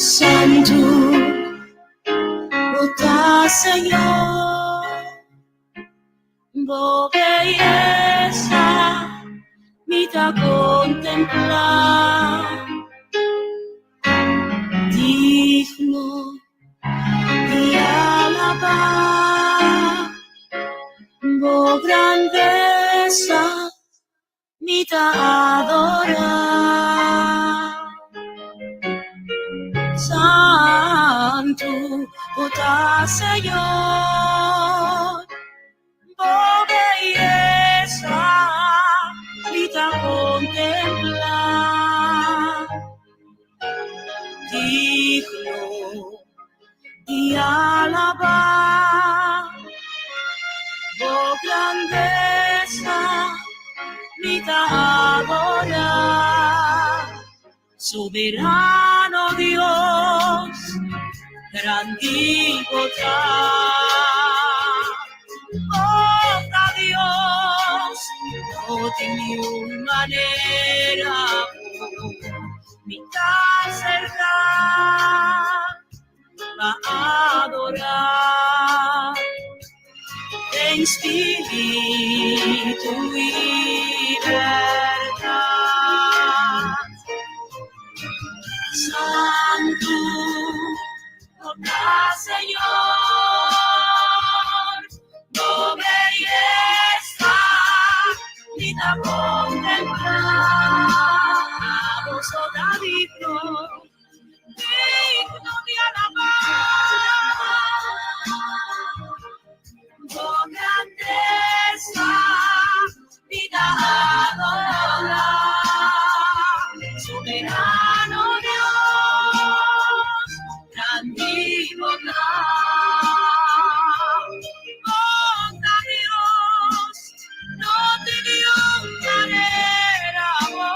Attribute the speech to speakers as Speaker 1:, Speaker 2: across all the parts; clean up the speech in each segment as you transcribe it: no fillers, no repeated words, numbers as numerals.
Speaker 1: Santu bo ta Señor, bo beyesa mi ta kontemplá. Digno di alabá, bo grandesa Mi ta adorá. Santu bo ta Señor, bo beyesa mi ta kontemplá. Digno di alabá bo grandesa mi ta adorá. Soberano Dios, grandi bo ta. Bo ta Dios, no tin niun manera ku mi ta aserká pa adorá den spiritu i bèrdat. Santu bo ta Señor, bo beyesa mi ta kontemplá, abo so ta digno. Digno di alabá bo grandesa, mi ta adorá. Soberano Dios, grandi bo ta. Bo ta Dios, no tin niun manera bo.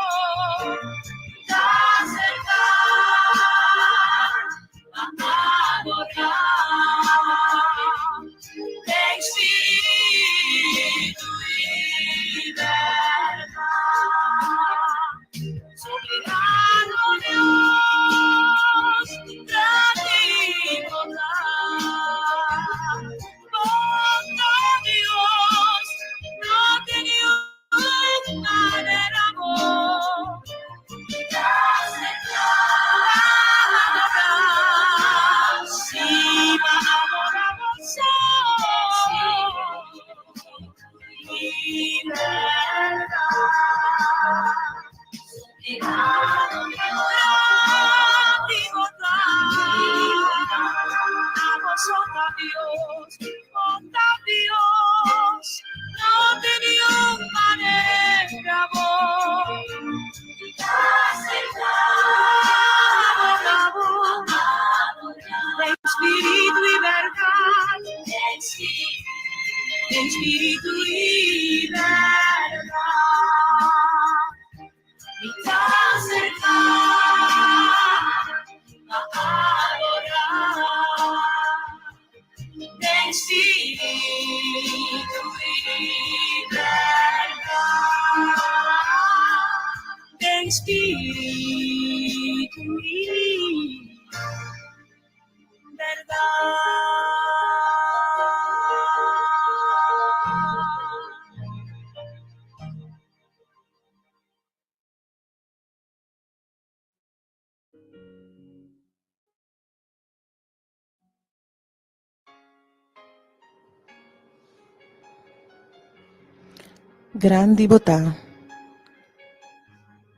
Speaker 2: Grandi bo ta.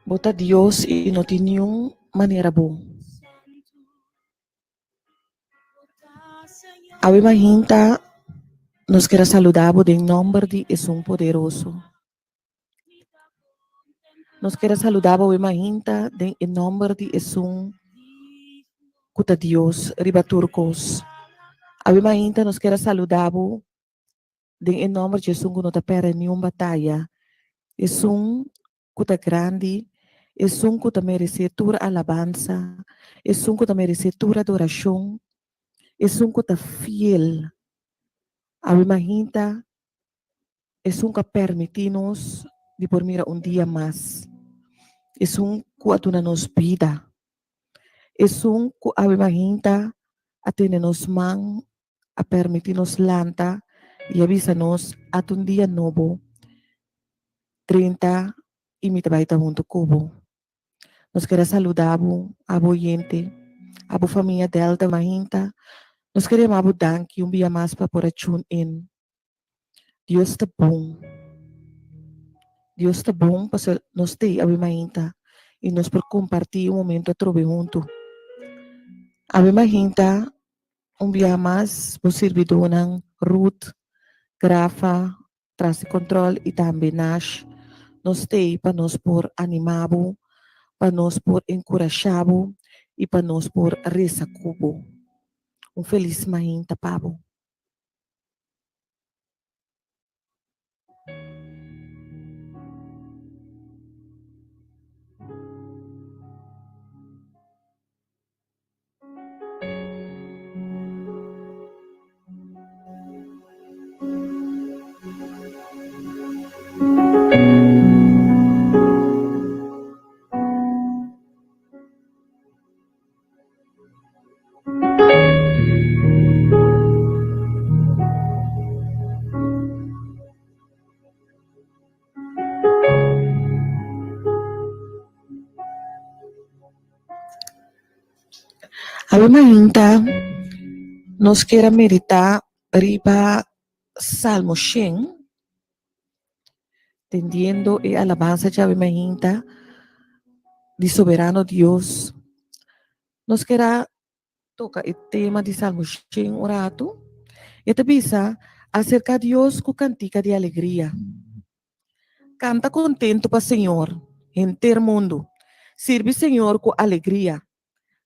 Speaker 2: Bo ta Dios i no tin niun manera bo. Awe mahinta nos kier a saluda bo den nomber di Esun Poderoso. Nos kier a saluda bo awe mahinta den e nomber di Esun ku ta Dios riba tur kos. Awe mahinta nos kier a saluda bo den e nomber di Esun ku no ta pèrdè niun bataya, Esun ku ta grandi, Esun ku ta meresé tur alabansa, Esun ku ta meresé tur adorashon, Esun ku ta fiel. Awe mahinta Esun ku a permití nos di por mira un dia mas, Esun ku a duna nos bida. Esun ku awe mainta a tene nos man, a permití nos lanta i a bisa nos, Ata un dia nobo drenta i mi ta bai ta huntu ku bo. Nos ker a saluda bo, abo oyente, abo famia Delta mainta. Nos ker yama bo danki un bia mas pa por a tune in. Dios ta bon. Dios ta bon pasobra nos t'ei awe mainta i nos por kompartí un momento atrobe huntu. Awe mainta un bia mas bo sirbidónan Ruth, Grafa, tras di kòntròl i tambe Nash nos t'ei pa nos por animá bo, pa nos por enkurashá bo i pa nos por resa ku bo. Un felis mainta pa bo. Awe mainta nos kier a meditá riba Salmo shen, tendiendo e alabansa djawe mainta di Soberano Dios. Nos kier a toka e tema di Salmo shen un ratu. E ta bisa, Aserká Dios ku kantika di alegria. Kanta kontentu pa Señor, henter mundu. Sirbi Señor ku alegria.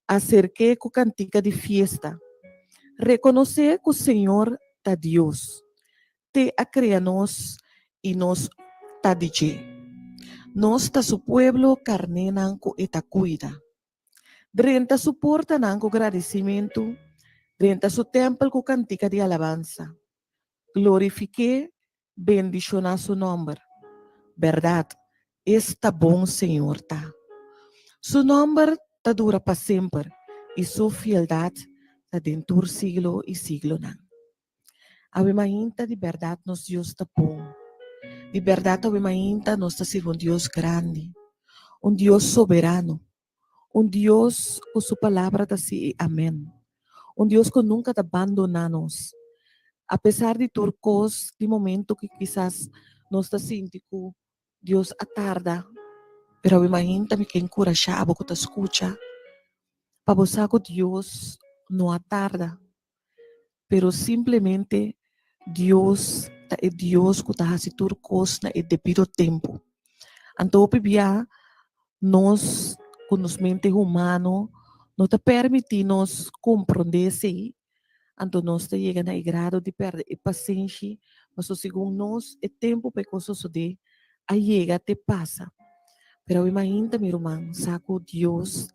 Speaker 2: Aserk'é ku kantika di fiesta. Rekonosé ku Señor ta Dios. T'e a krea nos i nos ta di dje. Nos ta su pueblo, karnénan ku e ta kuida. Drenta su portanan ku gradisimentu, drenta su tèmpel ku kantika di alabansa. Glorifik'é Bendishoná su nòmber. Bèrdat, es ta bon Señor ta. Su nòmber ta dura pa semper i su fieldat ta den tur siglo i siglonan. Awe mainta di bèrdat nos Dios ta bon. Di bèrdat awe mainta nos ta sirbi un Dios grandi, un Dios soberano, un Dios ku su palabra ta sí i amèn, un Dios ku nunka ta bandoná nos. Apesar di tur kos, di momentu ku kisas nos ta sinti ku Dios a tarda, pero awe mainta mi ke enkurashá abo ku ta skucha pa bo sa ku Dios no a tarda, pero simplemente Dios ta e Dios ku ta hasi tur kos na e debido tempu. Anto hopi bia nos ku nos mente humano no ta permití nos komprondé esei, anto nos ta yega na e grado di pèrdè e pasenshi, pasobra segun nos e tempu pa e kos sosodé a yega te pasa. Pero awe mainta mi ruman sa ku Dios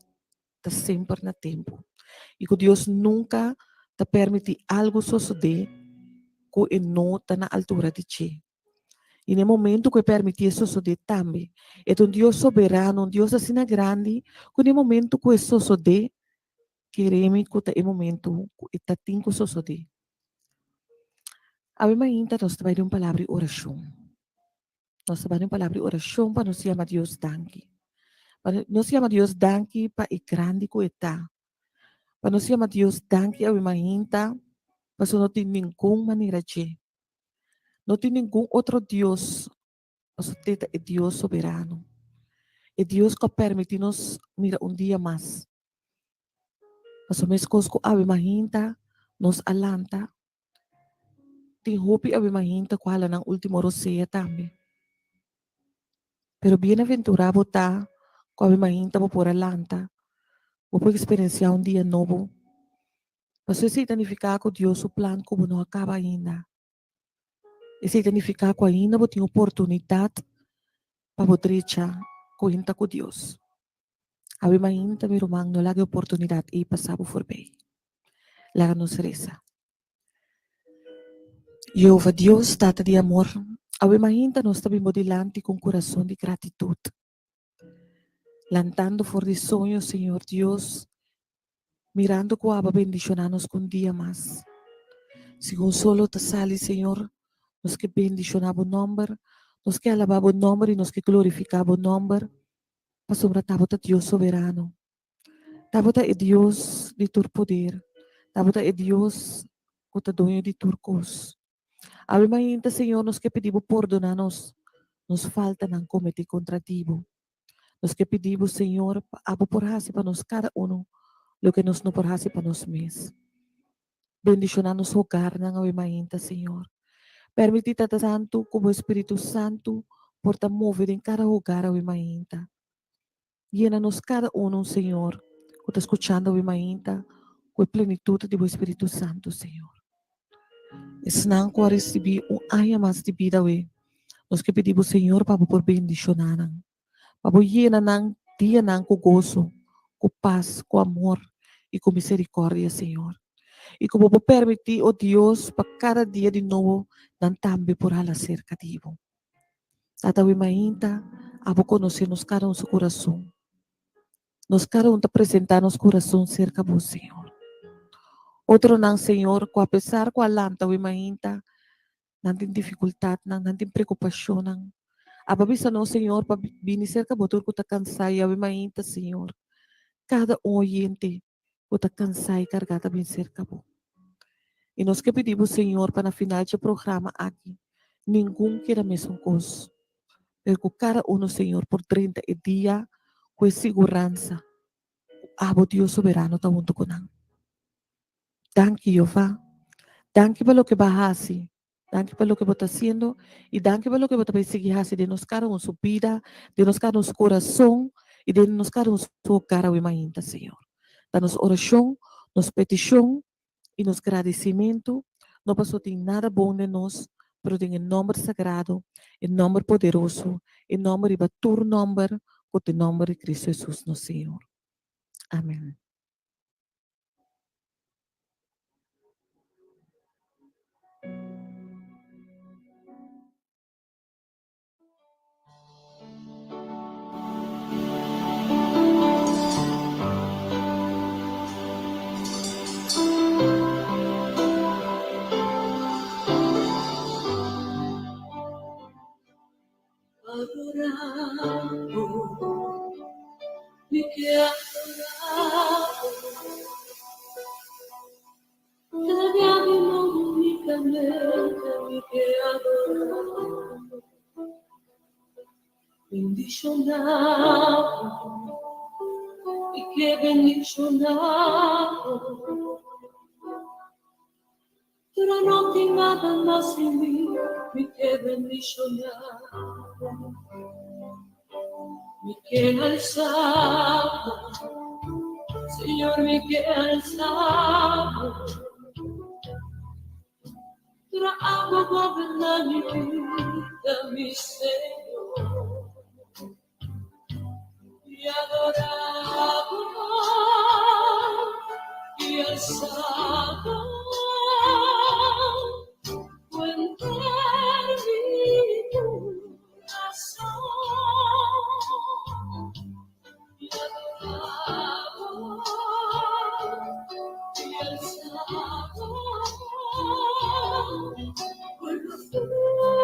Speaker 2: ta semper na tempu i ku Dios nunka ta permití algu sosodé ku e no ta na altura di dje. I na e momentu ku e permití e sosodé tambe, e ta un Dios soberano, un Dios asina grandi ku na e momentu ku e sosodé, kere mi ku ta e momentu ku e ta tin ku sosodé. Awe mainta nos ta bai den un palabra di orashon. Nos ta bai den un palabra di orashon pa nos yama Dios danki. Pa nos yama Dios danki pa e grandi ku e ta. Pa nos yama Dios danki awe mainta pasobra no tin ningun manera dje. No tin ningun otro Dios pasobra te ta e Dios soberano. E Dios ku a permití nos mira un dia mas. Pasobra meskos ku awe mainta nos a lanta Tin hopi awe mainta ku hala nan ultimo rosea tambe. Pero bienaventurá bo ta ku awe mainta bo por a lanta, bo por eksperensiá un dia nobo. Pasobra esei ta nifiká ku Dios su plan ku bo no a kaba ainda. Esei ta nifiká ku ainda bo tin oportunidat pa bo drecha kuenta ku Dios. Awe mainta mi ruman no laga e oportunidat ei pasa bo forbei. Laga nos resa. Jehova Dios, Tata di amor, awe mainta nos ta bin bo dilanti ku un kurason di gratitut. Lantando for di soño, Señor Dios. Mirando ku abo a bendishoná nos ku un dia mas. Segun solo ta sali, Señor, nos ke bendishoná bo nòmber, nos ke alabá bo nòmber i nos ke glorifiká bo nòmber, pasobra ta bo ta Dios soberano. Ta bo ta e Dios di tur poder. Ta bo ta e Dios ku ta doño di tur kos. Awe mainta, Señor, nos ke pidi bo pordoná nos nos faltanan kometí kontra di bo. Nos ke pidi bo, Señor, pa abo por hasi pa nos kada uno loke nos no por hasi pa nos mes. Bendishoná nos hogarnan awe mainta, Señor. Permití, Tata Santu, ku bo Espíritu Santu por ta move den kada hogar awe mainta. Yena nos kada uno, Señor, ku ta skuchando awe mainta, ku e plenitut di bo Espíritu Santu, Señor. Esnan ku a risibí un aña mas di bida awe, nos ke pidi bo, Señor, pa bo por bendishoná nan, pa bo yena nan dianan ku goso, ku pas, ku amor i ku miserikòrdia, Señor. I ku bo por permití, o Dios, pa kada dia di nobo nan tambe por hala serka di bo. Tata awe mainta, abo konosé nos kada un su kurason. Nos kada un ta presentá nos kurason serka bo, Señor. Otronan, Señor, ku apesar ku a lanta awe mainta, nan tin difikultatnan, nan tin preokupashonnan. Abo a bisa nos, Señor, pa bini serka bo tur ku ta kansá i awe mainta, Señor, kada un oyente ku ta kansá i kargá ta bin serka bo. I nos ke pidi bo, Señor, pa na final dje programa aki ningun keda mesun kos, pero ku kada uno, Señor, por drenta e dia ku e siguransa ku abo, Dios Soberano, ta huntu ku nan. Danki, Jehová. Danki pa loke bo a hasi. Danki pa loke bo ta hasiendo i danki pa loke bo ta bai sigui hasi den nos kada un su bida, den nos kada un su kurason i den nos kada un su hogar awe mainta, Señor. Ta nos orashon, nos petishon i nos gradisimentu, no pasobra tin nada bon den nos, pero den e nòmber sagrado, e nòmber poderoso, e nòmber riba tur nòmber, ku ta e nòmber di Cristo Hesus nos Señor. Amen.
Speaker 1: Adorabo, mi ke adorabo. Cada dia mi modo únicamente mi ke adorabo. Bendicionabo, mi ke bendicionabo. Pero no tin nada mas sin mi, mi ke bendishoná bo. Mi ke alsa bo, Señor, mi ke alsa bo. Pero abo goberná mi bida, mi Señor. I adorá bo i alsá bo ku enter mi kurason. I adorá bo i alsá bo ku profundidad.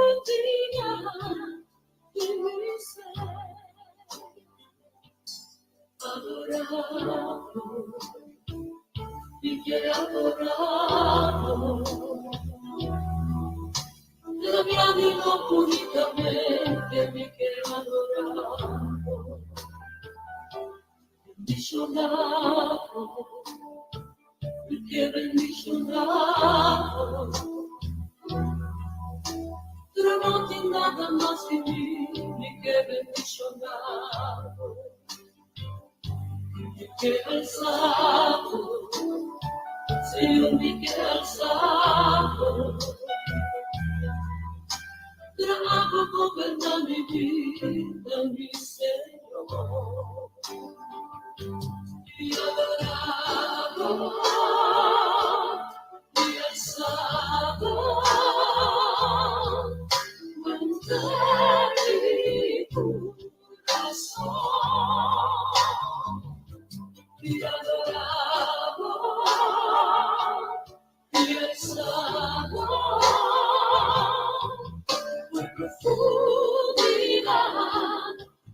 Speaker 1: Profundidad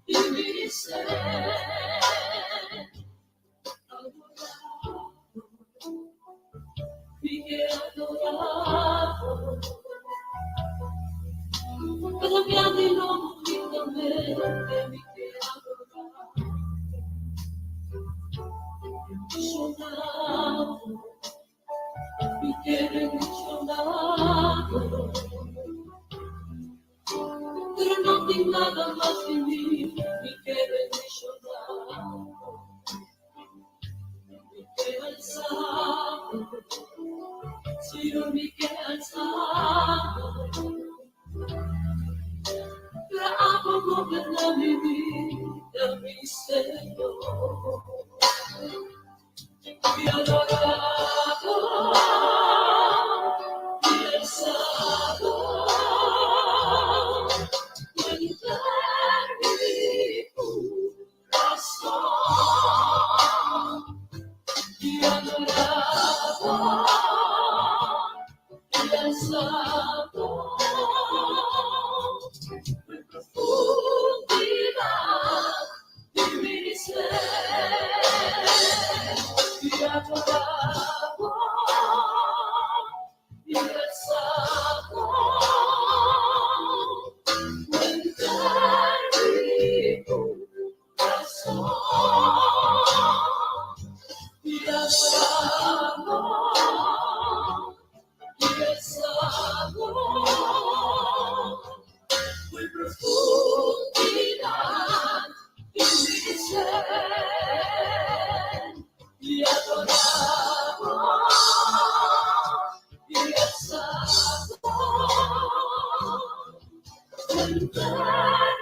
Speaker 1: di mi ser. Adorado, mi ke adorado. Cada día di nobo humildemente mi ke adorado. Bendishonado, mi ke bendishonado. Pero no tin nada mas di mi, mi ke bendishonado. Mi ke alsado, Señor, mi ke alsado. Pero abo goberná mi bida, mi Señor. Mi adorado, mi alsado, henter mi kurason. Mi adorado, mi alsado, mi profundidad di mi ser. Mi adorado, mi alsado, henter mi kurason. Mi adorado, mi alsado, mi profundidad di mi ser. Mi adorado, mi alsado, henter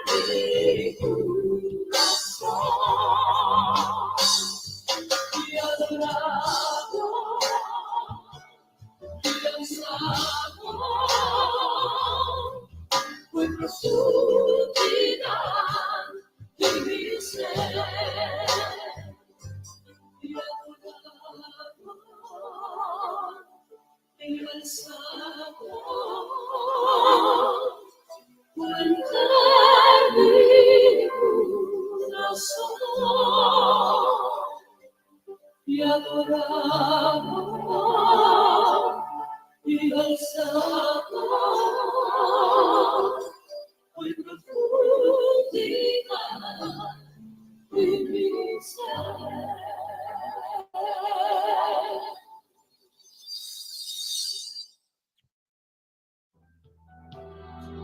Speaker 1: mi kurason. Mi adorado, mi alsado, mi profundidad di mi ser. Mi adorado, mi alsado, henter mi kurason. Mi adorado, mi alsado, mi profundidad di mi ser.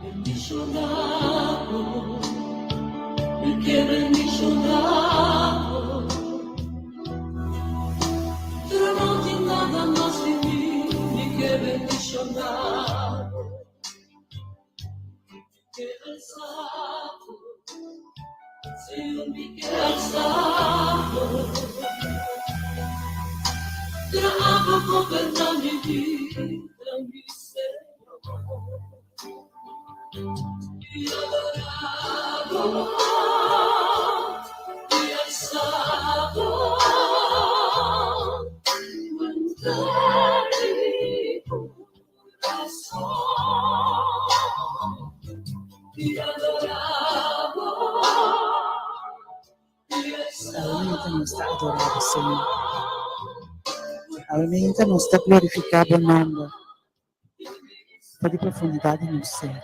Speaker 1: Bendishonado, mi ke bendishonado. Pero no tin nada mas di mi, mi ke bendishonado. Mi ke alsado, Señor, mi ke alsado. Pero abo goberná mi bida, mi Señor. Mi adorado, mi alsado, henter mi kurason. Mi adorado, mi
Speaker 3: Awe nos ta
Speaker 1: alsado.
Speaker 3: adorá Señor. Awe nos ta glorifiká bo nòmber. For di profundidat di nos ser.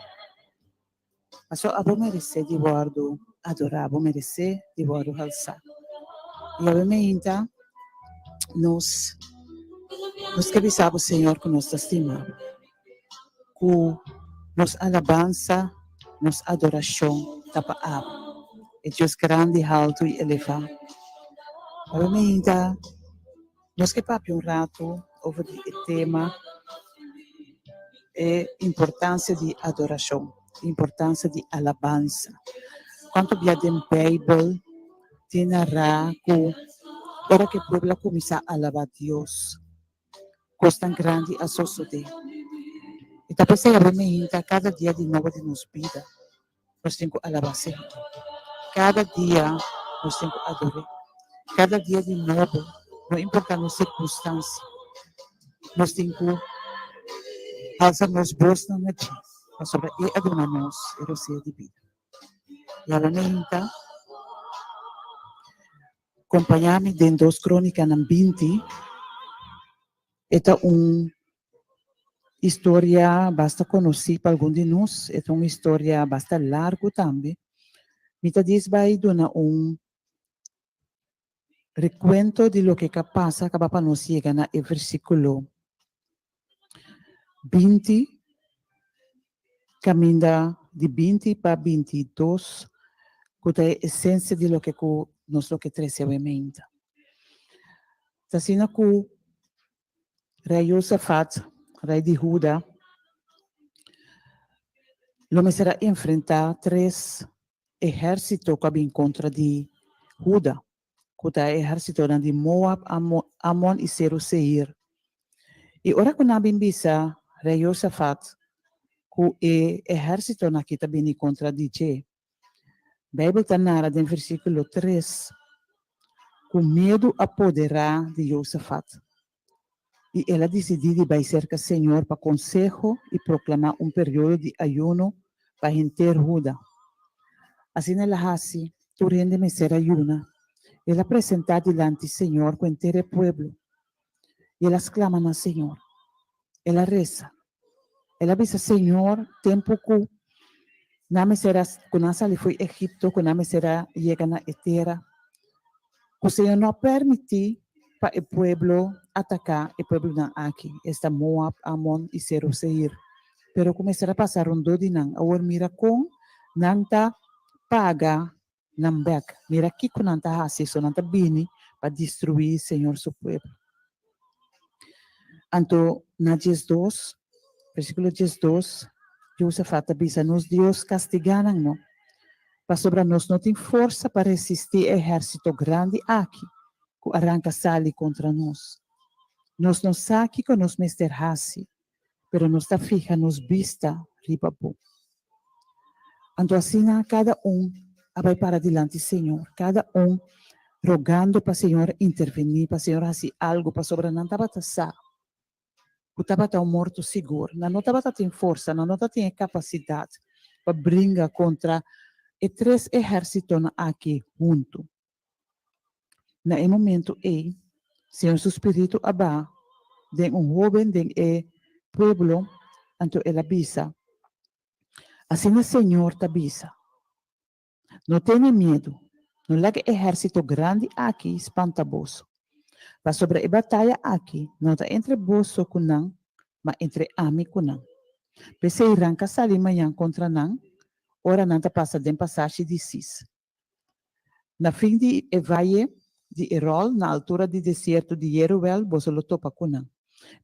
Speaker 3: Paso abo meresé di wòrdu adorá, abo meresé di wòrdu halsá. I awe nos nos ke bisa bo Señor ku nos ta stima bo. Ku nos alabansa, nos adorashon ta pa abo. E Dios grandi, haltu i elevá. Awe nos ke papia un ratu over di e tema e importansia di adorashon, importansia di alabansa. Kuantu bia den Beibel tin nará ku ora ku e pueblo a kuminsá alabá Dios, kosnan grandi a sosodé. I ta p'esei awe meinta kada dia di nobo di nos bida nos tin ku alabá Señor. Kada dia nos tin ku ador'é. Kada dia di nobo, no importá nos sirkunstansia, nos tin ku alsa nos bosnan na dje. Pasobra E a duna nos e rosea di bida. I awe meinta, kompañá mi den Dos Krónikanan 20. E ta un historia basta konosí pa algun di nos. E ta un historia basta largu tambe. Mi ta dis bai duna un rekuento di loke ka pasa kaba pa nos yega na e versíkulo 20, kaminda di 20 pa 22, ku ta e esensia di loke ku nos lo ke trese awe meinta. Ta asina ku Rei Josafat, rei di Huda, lo mester a enfrentá tres ehérsito ku a bin kontra di Huda, ku ta e ehérsitonan di Moab, Amon i Seru Seir. I ora ku nan a bin bisa Rei Josafat ku e ehérsitonan akí ta bini kontra di dje, Beibel ta nara den versíkulo 3 ku miedu a poderá di Josafat, i el a disidí di bai serka Señor pa konseho i proklamá un periodo di ayuno pa henter Huda. Asina el a hasi, tur hende mester a yuna. El a presentá dilanti Señor ku henter e pueblo, i el a sklama na Señor. El a resa. El a bisa Señor, tempu ku nan mester a, ku nan sali fo'i Egipto, ku nan mester a yega na e tera, ku Señor no a permití pa e pueblo ataká e pueblonan aki, esta Moab, Amon i Seru Seir, pero ku mester a pasa rondó di nan. Awor mira kon nan ta paga nan bèk. Mira kiko nan ta hasi, so nan ta bini pa destruí Señor su pueblo. Anto na 12, versíkulo 12, Josafat ta bisa, Nos Dios kastigá nan no, pasobra nos no tin forsa pa resistí e ehérsito grandi aki ku a ranka sali kontra nos. Nos no sa kiko nos mester hasi, pero nos ta fiha nos bista riba bo. Anto asina kada un a bai para dilanti Señor, kada un rogando pa Señor intervení, pa Señor hasi algu, pasobra nan tabata sa ku tabata un morto sigur. Nan no tabata tin forsa, nan no tatin e kapasidat pa bringa kontra e tres ehérsitonan aki huntu. Na e momento ei, Señor su spiritu a baha den un hóben den e pueblo, anto el a bisa, Asina Señor ta bisa, No tene miedu, no laga e ehérsito grandi aki spanta boso, pasobra e bataya aki no ta entre boso ku nan, ma entre ami ku nan. P'esei ranka sali mañan kontra nan, ora nan ta pasa den pasashi di Sis. Na fin di e vaye di Erol, na altura di desierto di Jeruel, boso lo topa ku nan.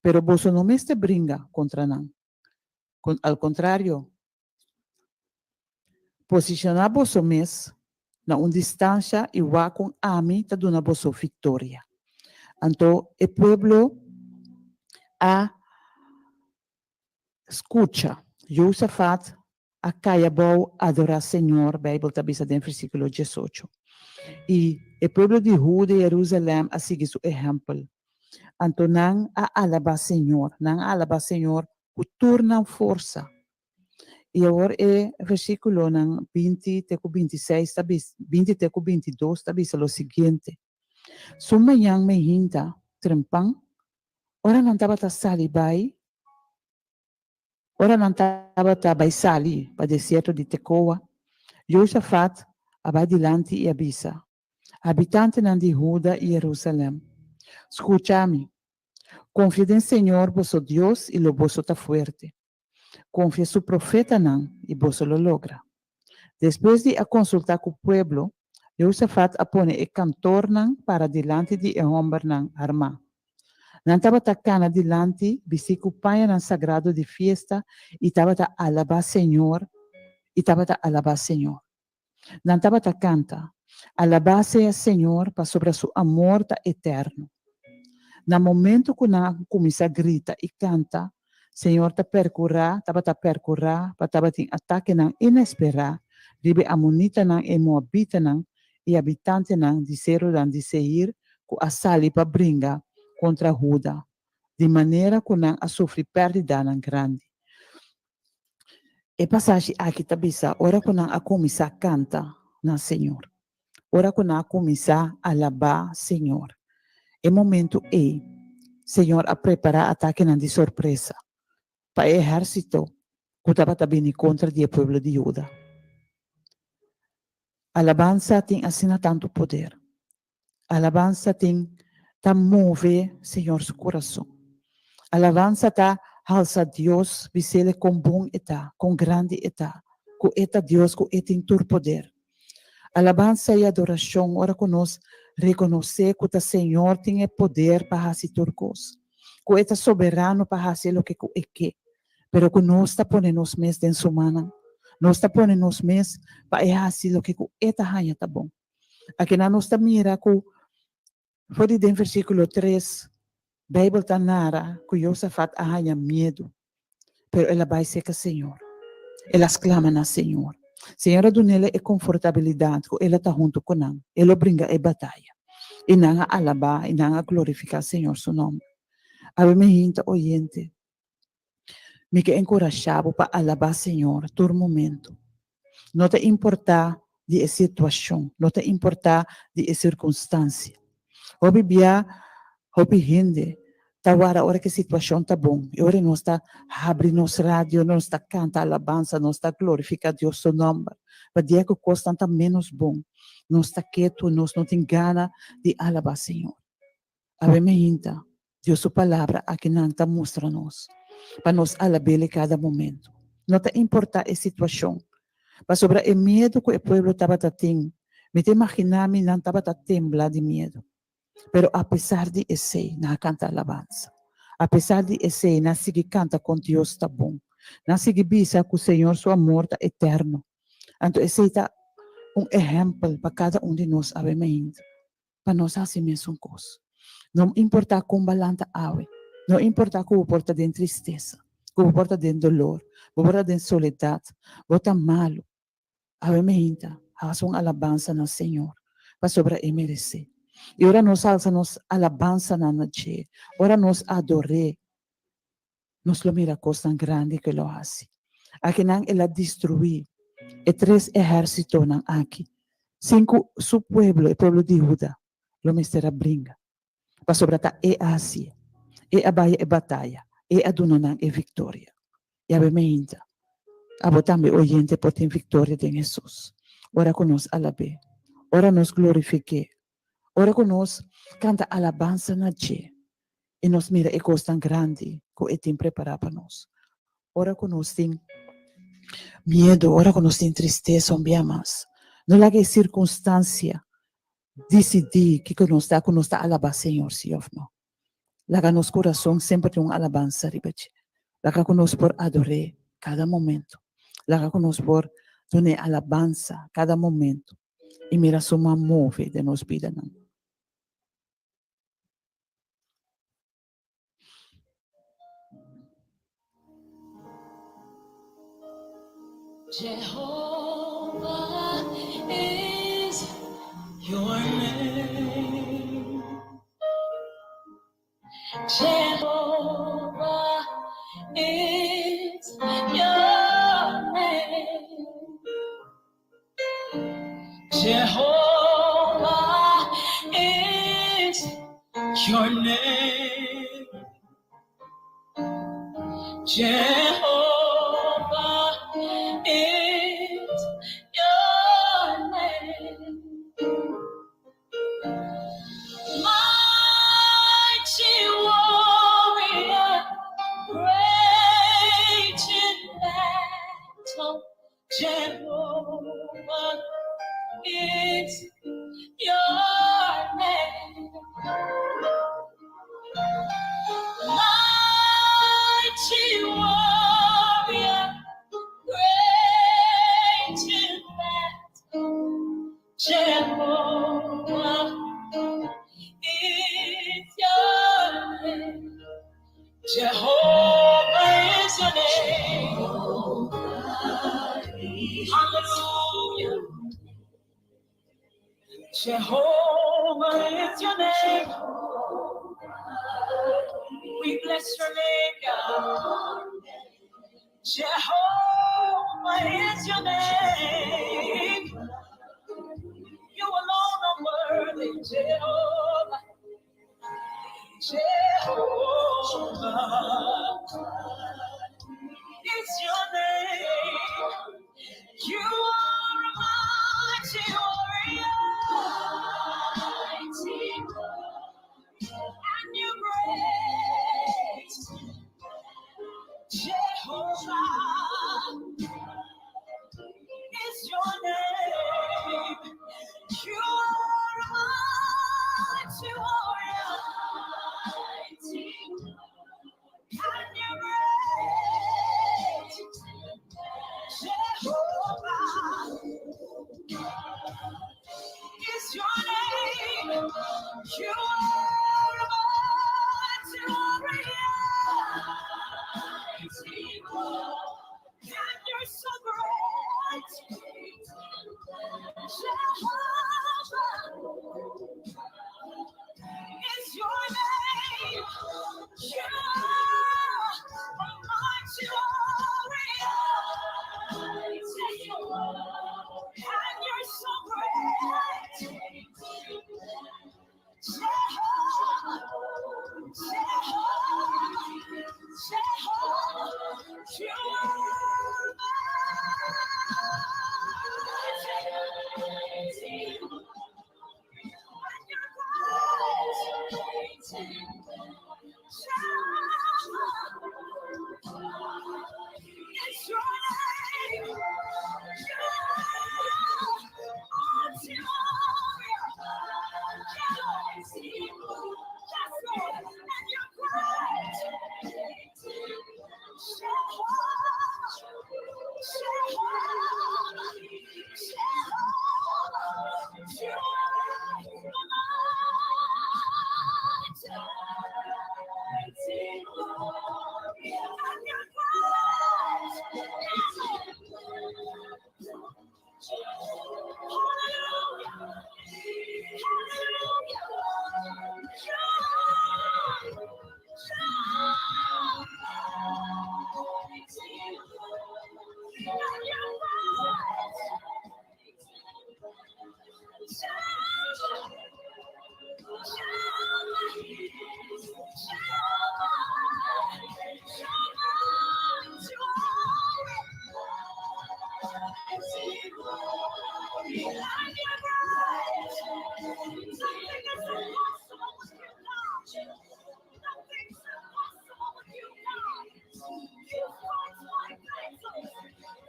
Speaker 3: Pero boso no mester bringa kontra nan. Al kontrario, posishoná boso mes na un distansha i wak kon ami ta duna boso viktoria. Anto e pueblo a Skucha, Josafat a kai abou adorá Señor, Beibel ta bisa den versíkulo 18. I e pueblo di Huda i Herusalèm a sigui su ehèmpel. Anto nan a alabá Señor, nan a alabá Señor ku tur nan forsa. I awor e versíkulonan 20 te ku 26 ta bisa, 20 te ku 22 ta bisa lo siguiente, Su mañan mehinta trempan, Ora nan tabata sali bai, ora nan tabata bai sali pa desierto di Tekoa, Josafat a bai dilanti i a bisa, Habitantenan di Huda i Herusalèm, skucha mi! Konfia den señor boso Dios i lo boso ta fuerte. Konfia su profetanan i boso lo logra. Despues di a konsultá ku pueblo, Josafat a pone e kantornan para dilanti di e hòmbernan armá. Nan tabata kana dilanti, bistí ku pañanan sagrado di fiesta i tabata alabá señor i tabata alabá señor. Nan tabata kanta, Alabá sea señor, pasobra su amor ta eterno. Na momento ku nan a kuminsá grita i kanta, Señor ta perkurá, tabata perkurá pa tabatin atakenan inesperá riba e amonitanan, e moabitanan i habitantenan di serunan di Seir ku a sali pa bringa kontra Huda, di manera ku nan a sufri pèrdidanan grandi. E pasashi aki ta bisa ora ku nan a kuminsá kanta na Señor, ora ku nan a kuminsá alabá Señor. E momentu ei, Señor a prepará atakenan di sorpresa pa e ehérsito ku tabata bini kontra di e pueblo di Huda. Alabansa tin asina tantu poder. Alabansa tin ta move Señor su kurason. Alabansa ta halsa Dios, bis'El kon bon E ta, kon grandi E ta, ku E ta Dios, ku E tin tur poder. Alabansa i adorashon ora ku nos rekonosé ku ta Señor tin e poder pa hasi tur kos, ku E ta soberano pa hasi loke ku E ke, pero ku nos ta pone nos mes den Su mannan. Nos ta pone nos mes pa E hasi loke ku E ta haña ta bon. Akinan nos ta mira ku for di den versíkulo tres, Beibel ta nara ku Josafat a haña miedu, pero el a bai serka Señor. El a sklama na Señor. Señor a dun'el e konfortabilidat ku El a ta huntu ku nan, El lo bringa e bataya. I nan a alabá i nan a glorifiká Señor su nòmber. Awe mi hinta oyente, Mi ke enkurashá bo pa alabá Señor tur momentu. No ta importá di e situashon, no ta importá di e sirkunstansia. Hopi bia, hopi hende ta wara ora ku e situashon ta bon i ora nos ta habri nos radio, nos ta kanta alabansa, nos ta glorifiká Dios su nòmber. Pa dia ku kosnan ta ménos bon, nos ta ketu, nos no tin gana di alabá Señor. Awe mi hinta, Dios su palabra akinan ta mustra nos pa nos alab'El kada momento. No ta importá e situashon, pasobra e miedu ku e pueblo tabata tin, mi ta imaginá mi nan tabata tembla di miedu. Pero apesar di esei, nan a kanta alabansa. Apesar di esei, nan a sigui kanta kon Dios ta bon. Nan a sigui bisa ku Señor su amor ta eterno. Anto esei ta un ehèmpel pa kada un di nos awe mainta. pa nos hasi mesun kos. No importá kon bo a lanta awe, no importá ku bo por ta den tristesa, ku bo por ta den dolor, bo por ta den soledat, bo ta malu, awe meinta hasi un alabansa na Señor, pasobra E meresé. I ora nos alsa nos alabansanan na dje, ora nos ador'é, nos lo mira kosnan grandi ku e lo hasi. Akinan el a destruí e tres ehérsitonan aki, sin ku su pueblo, e pueblo di Huda, lo mester a bringa, pasobra ta e a hasié. E a bai e bataya, e a duna nan e viktoria. Yawe meinta, abo tambe oyente por tin viktoria den Hesus, ora ku nos alab'é, ora nos glorifik'é, ora ku nos kanta alabansa na dje. i nos mira e kosnan grandi ku e tin prepará pa nos. Ora ku nos tin miedu, ora ku nos tin tristesa un bia mas, no laga e sirkunstansia disidí kiko nos ta, ku nos ta alabá Señor si òf no. Laga nos kurason semper tin un alabansa riba dje. Laga ku nos por ador'é kada momento. Laga ku nos por dun'é alabansa kada momento i mira su man move den nos bidanan.
Speaker 1: Jehovah is your name. Jehovah is your name. Jehovah is your name. Jehovah is your name. Mighty warrior, great in battle. Jehovah is your name. Mighty warrior, great in battle. Jehovah is your name. Jehovah is your name. Hallelujah. Jehovah is your name. We bless your name, God. Jehovah. Jehovah is your name. You alone are worthy, Jehovah. Jehovah is your name. You are a mighty warrior. Mighty and you're great. Jehovah is your name. You are a mighty warrior. Mighty and you're great. Jehovah is your name. You are a mighty warrior. And you're so great. Jehovah is your name. You are a mighty warrior. And you're so great. Jehovah, Jehovah, Jehovah, you are mighty. And you're great. Jehovah, it's your name. You are mighty warrior. Yes, Lord, and you're great. Jehovah, Jehovah, Jehovah, you are the mighty warrior. And you're great. Hallelujah. Hallelujah. Nothing is impossible with you, God. Nothing's impossible with you, God. You fight my battles.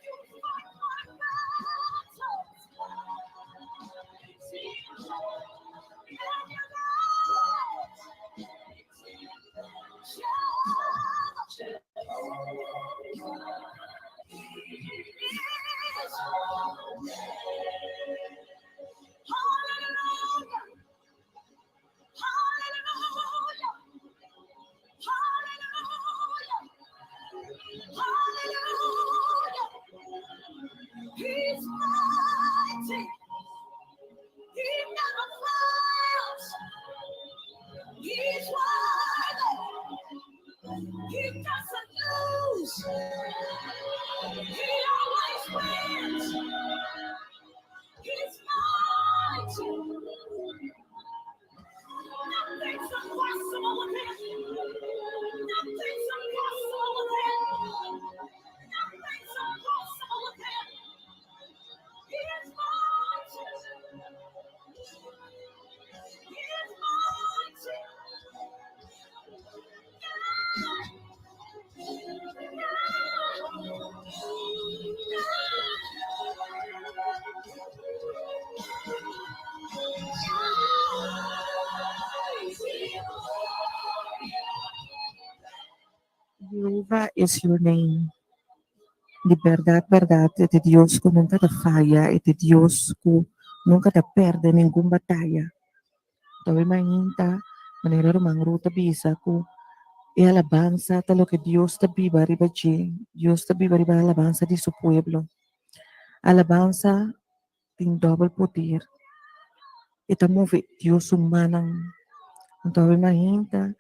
Speaker 1: You fight my battles. And you're Hallelujah. Hallelujah. Hallelujah. Hallelujah. He's mighty. He never fails. He's worthy. He doesn't lose. He always wins. He's mighty. Nothing's impossible with him. Nothing's impossible with him. Nothing's impossible with him. He is mighty. He is mighty.
Speaker 2: Jehovah is your name. Di bèrdat, bèrdat, e ta Dios ku nunka ta faya, e ta Dios ku nunka ta pèrdè ningun bataya. Awe mainta, manera ruman Ruth a bisa ku e alabansa ta loke Dios ta biba riba dje. Dios ta biba riba alabansa di su pueblo. Alabansa tin dòbel poder. E ta move Dios su mannan. Anto awe mainta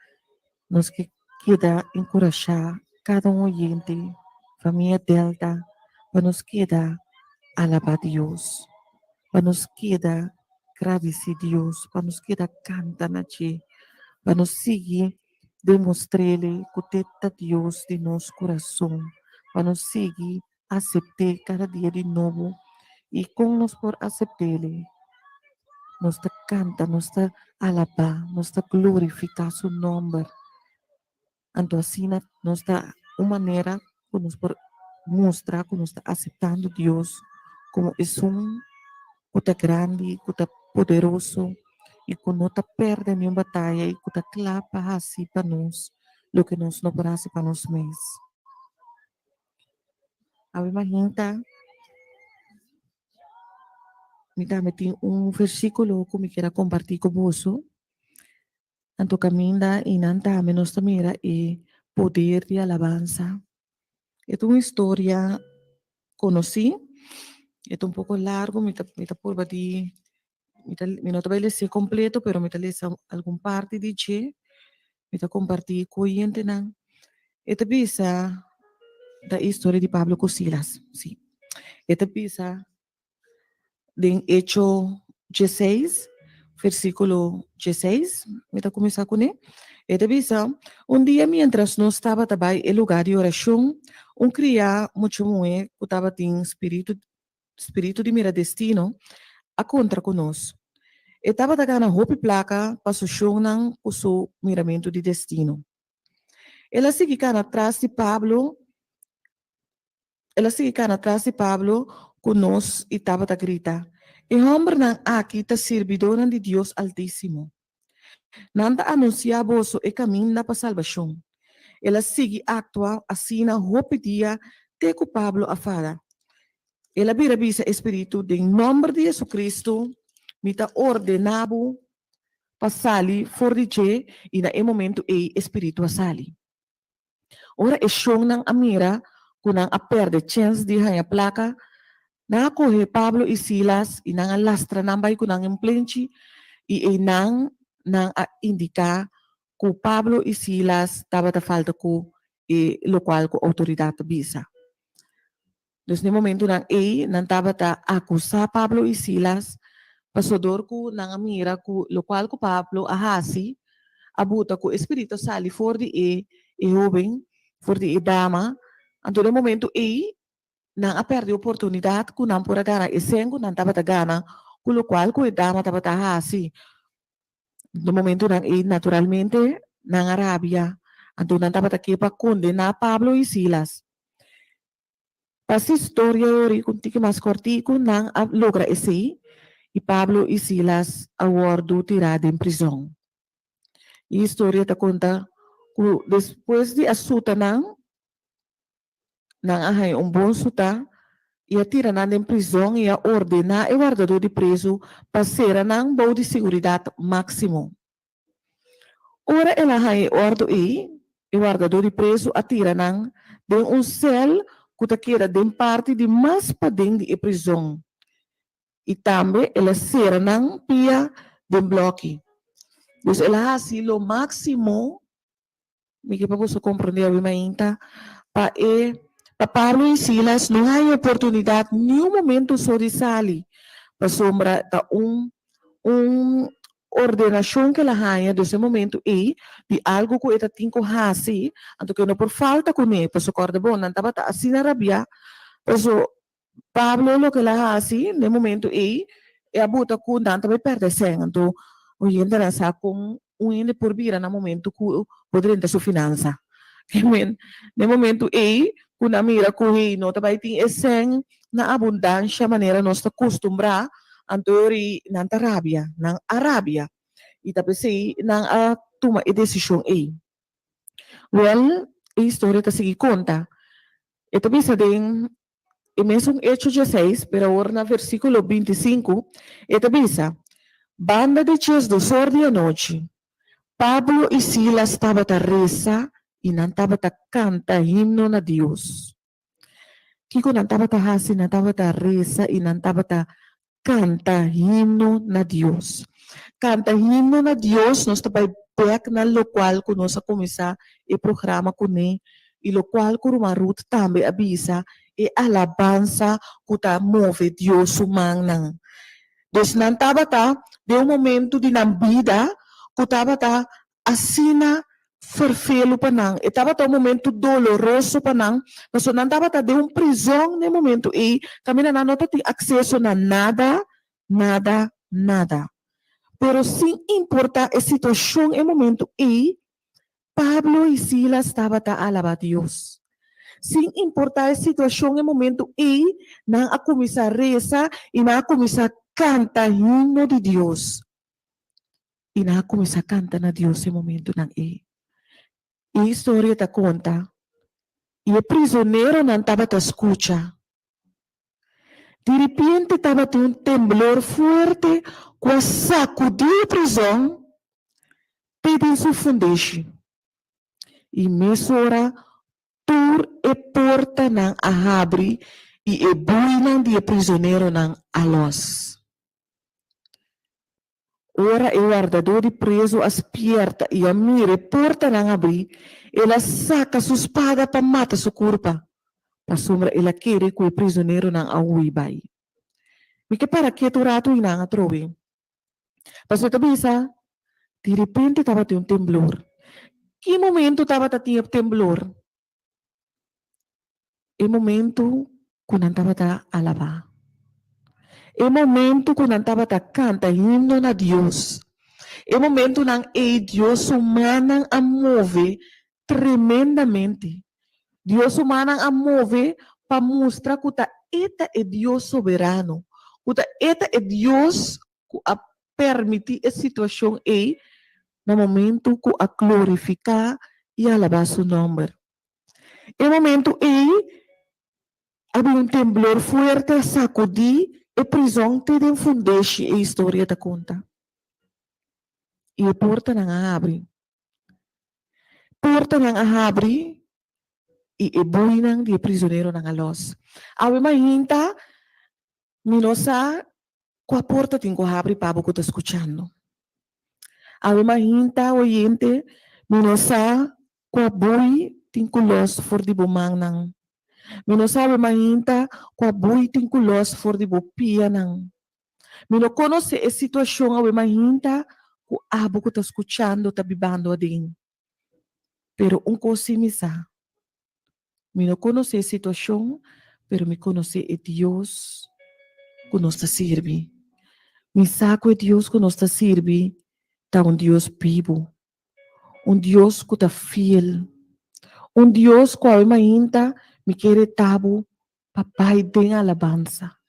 Speaker 2: nos ke keda enkurashá kada un oyente, famia Delta, Pa nos keda alabá Dios, pa nos keda gradisí Dios, pa nos keda kanta na dje, pa nos sigui demostr'El ku t'e ta Dios di nos kurason, pa nos sigui asept'é kada dia di nobo. I kon nos por asept'El? Nos ta kanta, nos ta alabá, nos ta glorifiká su nòmber. Anto asina nos ta un manera ku nos por mustra ku nos ta aseptando Dios komo esun ku ta grandi, ku ta poderoso i ku no ta pèrdè niun bataya i ku ta kla pa hasi pa nos loke nos no por hasi pa nos mes. Awe mahinta mi tambe tin un versíkulo ku mi kier a kompartí ku boso. Anto kaminda i nan tambe nos ta mira e poder di alabansa. E ta un historia konosí, e ta un poko largu, mi ta mi ta purba di mi ta mi no ta bai lesa kompleto pero mi ta lesa algun parti di dje, mi ta kompartí ku oyentenan. E ta bisa ta e historia di Pablo ku Silas, si. E ta bisa Den Echo dieseis, versíkulo dieseis, mi ta kuminsá kuné. E ta bisa, Un dia miéntras nos tabata bai e lugá di orashon, un kriá mucha muhé ku tabatin spiritu spiritu di mira destino a kontra ku nos. E tabata gana hopi plaka pa su shonnan ku su miramentu di destino. El a sigui kana tras di Pablo El a sigui kana tras di Pablo ku nos i tabata grita, E hòmbernan aki ta sirbidónan di Dios Altísimo. Nan ta anunsiá boso e kaminda pa salbashon. El a sigui aktua asina hopi dia te ku Pablo a fada. El a bira bisa e spiritu, Den nòmber di Jesucristo, mi ta ordená bo pa sali for di dje, i na e momentu ei e spiritu a sali. Ora e shonnan a mira ku nan a pèrdè chèns di haña plaka, nan a kohe Pablo i Silas i nan a lastra nan bai ku nan en plenchi, i einan nan a indiká ku Pablo i Silas tabata falta ku e lokual ku outoridat ta bisa. Dus n'e momentunan ei nan tabata akusá Pablo i Silas pasobra dor ku nan a mira ku lokual ku Pablo a hasi a buta ku e spiritu a sali for di e e hóben, for di e dama. Anto n'e momentu ei nan a pèrdè oportunidat ku nan por a gana e sèn ku nan tabata gana ku lokual ku e dama tabata hasi. N'e momentunan ei naturalmente nan a rabia, anto nan tabata ke pa kondená Pablo i Silas. Pa si storia ori ku un tiki mas kòrtiku, nan a logra esei i Pablo i Silas a wòrdu tirá den prizòn. E historia ta konta ku despues di a suta nan, nan a haña un bon sutá i a tira nan den prizòn i a ordená e wardadó di prezu pa sera nan bou di siguridat máksimo. Ora el a haña e òrdu ei, e wardadó di prezu a tira nan den un sèl ku ta keda den parti di mas paden di e prizon, i tambe el a sera nan pia den blòki. Dus el a hasi lo máksimo. Mi ke pa boso komprondé awe mainta, pa e pa Pablo i Silas no haña oportunidat niun momento so di sali, pasobra ta un un ordenashon ku el a haña dus e momento ei di algu ku e ta tin ku hasi, anto ku e no por falta kuné, pasobra kòrda bon, nan tabata asina rabiá, pasobra Pablo loke el a hasi na e momento ei, e a buta ku nan ta bai pèrdè sèn. Anto un hendenan sa kon un hende por bira na momento ku bo drenta su finansa. Na e momento ei ku nan mira ku hey no ta bai tin e sèn na abundansha manera nos ta kustumbrá, anto e ora ei nan ta rabia, nan a rabia. I ta p'esei nan a tuma e desishon ei. Wèl, e historia ta sigui konta. E ta bisa den e mesun Echo dieseis, pero awor na versíkulo bintisinku, e ta bisa, Banda di diesdosor di anochi, Pablo i Silas tabata resa i nan tabata kanta himno na Dios. Kiko nan tabata hasi? Nan tabata resa i nan tabata kanta himno na Dios. Kanta himno na Dios, nos ta bai bek na lokual ku nos a kuminsá e programa kuné i lokual ku ruman Ruth tambe a bisa. E alabansa ku ta move Dios su mannan. Dus nan tabata den un momento di nan bida ku tabata asina ferfelu pa nan. E tabata un momento doloroso pa nan, pasobra nan tabata den un prizòn na e momento ei, kaminda nan no tatin akseso na nada, nada, nada. Pero sin importá e situashon e momento ei, Pablo i Silas tabata alabá Dios. Sin importá e situashon e momento ei, nan a kuminsá resa i nan a kuminsá kanta himno di Dios. I nan a kuminsá kanta na Dios e momentunan ei. E historia ta konta, I e prizoneronan tabata skucha. Di ripiente tabatin un temblor fuerte ku a sakudí e prizòn te den su fundeshi. I mesora tur e portanan a habri i e buinan di e prizoneronan a lòs. Ora e wardadó di prezu a spierta i a mira e portanan habrí, el a saka su spada pa mata su kurpa, pasobra el a kere ku e prizoneronan a hui bai. Mi ke para ketu un ratu einan atrobe. Pasobra e ta bisa, Di repente tabatin un temblor. Ki momento tabata tin e temblor? E momento ku nan tabata alabá. E momento ku nan tabata kanta himno na Dios. E momentonan ei Dios su mannan a move tremendamente. Dios su mannan a move pa mustra ku ta E ta e Dios soberano, ku ta E ta e Dios ku a permití e situashon ei na momento ku a glorifiká i alabá su nòmber. E momento ei a bin un temblor fuerte a sakudí e prizòn te den fundeshi, e historia ta konta. I e portanan a habri. Portanan a habri i e buinan di e prizoneronan a lòs. Awe mainta mi no sa Kua porta tin ku habri pa bo ku ta skuchando? Awe mahinta, oyente, mi no sa kua bui tin ku los for di bo mannan. Mi no sa awe mahinta kua bui tin ku los for di bo pianan. Mi no konosé e situashon awe mahinta ku abo ku ta skuchando ta bibando aden. Pero un kos sí mi sa, Mi no konosé e situashon, pero mi konosé e Dios ku nos ta sirbi. Mi sa ku e Dios ku nos ta sirbi ta un Dios bibu, un Dios ku ta fiel, un Dios ku awe mainta mi kere ta bo pa bai den alabansa.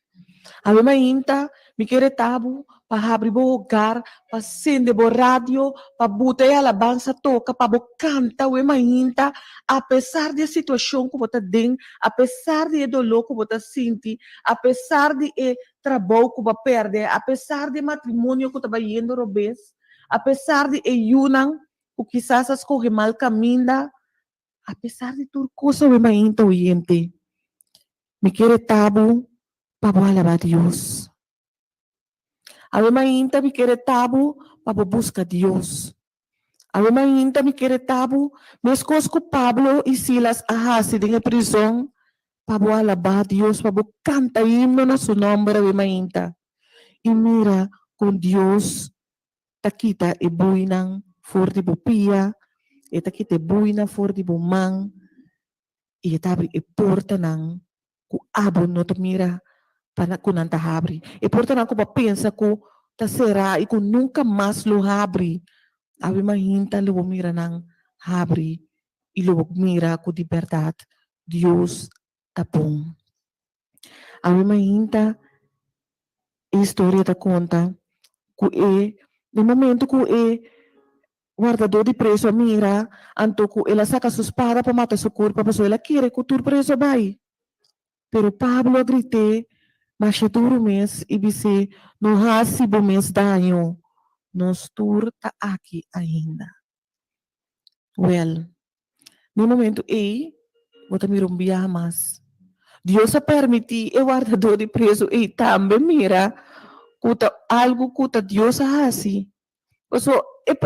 Speaker 2: Awe mainta mi ke reta bo pa habri bo hogar, pa sende bo radio, pa buta e alabansa toka, pa bo kanta awe mainta, apesar di e situashon ku bo ta den, apesar di e doló ku bo ta sinti, apesar di e trabou ku bo a pèrdè, apesar di e matrimonio ku ta bayendo robes, apesar di e yunan ku kisas a skohe mal kaminda, Apesar di tur cosa awe mainta oyente, mi kere ta bo pa bo alaba Dios. Awe mainta mi kere ta bo pa bo busca Dios. Awe mainta mi kere ta bo mescos cu Pablo y Silas a haci den e prizon pa bo alaba Dios, pa bo canta himno na su nomber awe mainta. Y mira con Dios ta kita e buinan for di bo pia, e ta kita e buinan for di bo man, i e ta habri e portanan ku abo no ta mira pa ku nan ta habri. E portanan ku bo a pensa ku ta será i ku nunka mas lo habri, awe mahinta lo bo mira nan habri i lo bo mira ku di bèrdat Dios ta bon. Awe mainta e historia ta konta ku e den momento ku e wardadó di preso a mira anto ku el a saka su spada pa mata su kurpa pasobra el a kere ku tur preso a bai. Pero Pablo a grit'é masha duru mes i bis'é, No hasi bo mes daño, nos tur ta aki ainda. Wèl, na e momentu ei, bo ta mira un biaha mas. Dios a permití e wardadó di prezu ei tambe mira ku ta algu ku ta Dios a hasi. Pasobra e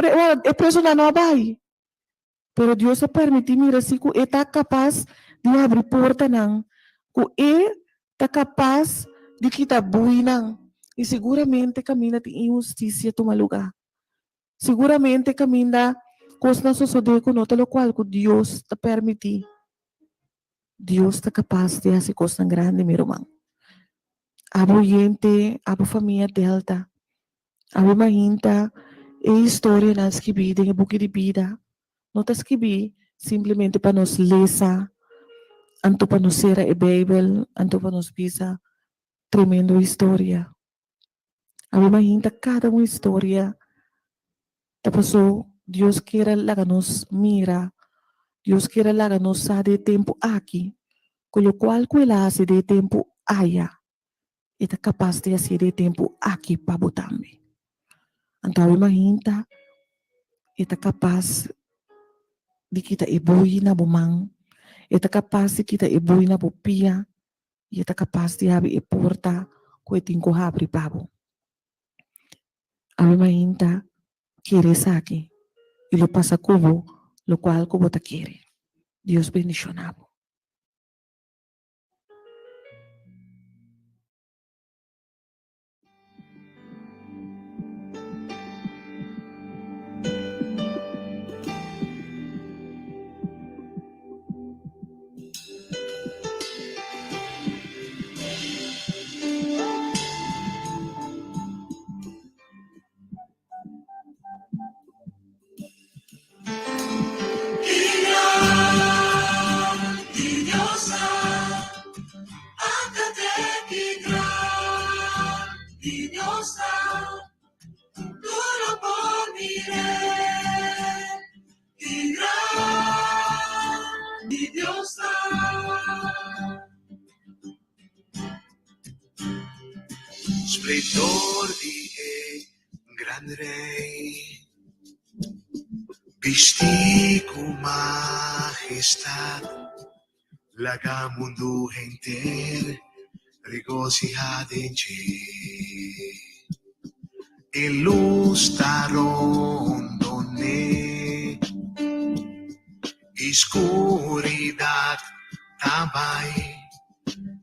Speaker 2: e prezunan no a bai. Pero Dios a permití mira si ku e ta kapas di habri portanan. Ku e ta kapas di kita buinan i siguramente kaminda tin inhustisia tuma lugá. Siguramente kaminda kosnan sosodé ku no ta lokual ku Dios ta permití. Dios ta kapas di hasi kosnan grandi, mi ruman. Abo oyente, abo famia Delta, abo mahinta e historianan skibí den e buki di bida no ta skibí simplemente pa nos lesa, anto pa nos sera e Beibel, anto pa nos bisa tremendo historia. Abo mahinta kada un historia ta pasó Dios kier a laga nos mira, Dios kier a laga nos sa den e tempu aki ku lokual ku el a hasi den e tempu aya e ta kapas di hasié den e tempu aki pa bo tambe. Anto awe mahinta e ta kapas di kita e bui na bo man, e ta kapas di kita e bui na bo pia i e ta kapas di habri e porta ku e tin ku habri pa bo. Awe mainta kere esaki i lo pasa ku bo lokual ku bo ta kere. Dios bendishona bo.
Speaker 4: Splendor di e gran Rey, bisti cu majestad, laga mundu henter regociha den dje. E luz ta rondon'é i scuridad ta bai,